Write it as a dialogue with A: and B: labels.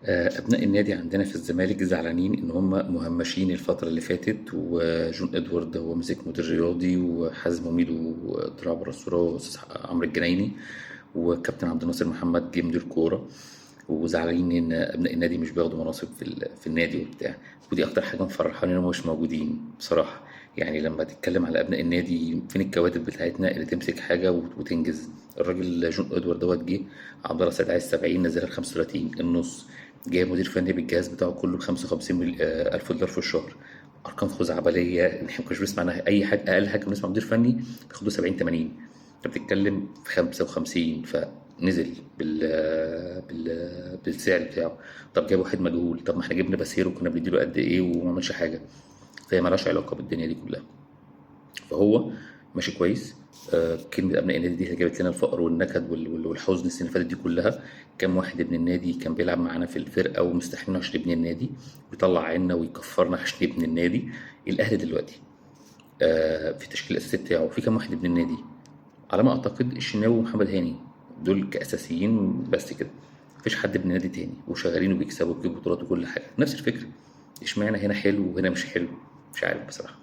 A: أبناء النادي عندنا في الزمالك زعلانين إن هم مهمشين الفترة اللي فاتت، وجون إدوارد هو مسك مدير رياضي، وحازم وميدو طلع بره الصورة، وأستاذ عمرو الجنايني، وكابتن عبد الناصر محمد جه مدير كورة، وزعلانين إن أبناء النادي مش بياخدوا مناصب في النادي وبتاع. ودي أكتر حاجة مفرحاني إن هم مش موجودين بصراحة. يعني لما تتكلم على أبناء النادي، فين الكوادر بتاعتنا اللي تمسك حاجة وتنجز؟ الراجل جون إدوارد دوت جه، عبد الله سعيد عايز 70، نزلها 35 النص، جايب مدير فني بالجهاز بتاعه كله ب 55 ألف دولار في الشهر. أرقام خزعبلية احنا ما كناش بنسمع عنها أي حاجة. أقل حاجة بنسمع مدير فني بياخدوا 70 80، أنت بتتكلم في 55، فنزل بالسعر بتاعه. طب جاب واحد مجهول، طب ما احنا جبنا باسيرو وكنا بنديله قد إيه وما عملش حاجة، فهي مالهاش علاقة بالدنيا دي كلها. فهو ماشي كويس. كلمة أبناء النادي دي جابت لنا الفقر والنكد والحزن السنة اللي فاتت دي كلها. كام واحد ابن النادي كان بيلعب معانا في الفرقة ومستحملنا عشان ابن النادي، ويطلع عنا ويكفرنا عشان ابن النادي. الأهلي دلوقتي في التشكيل الأساسي بتاعه في كام واحد ابن النادي؟ على ما أعتقد الشناوي ومحمد هاني دول كأساسيين بس كده، مفيش حد ابن النادي تاني، وشغالين وبيكسبوا وبيجيبوا بطولات وكل حاجة. نفس الفكرة، اشمعنى هنا حلو وهنا مش حلو؟ مش عارف بصراحة.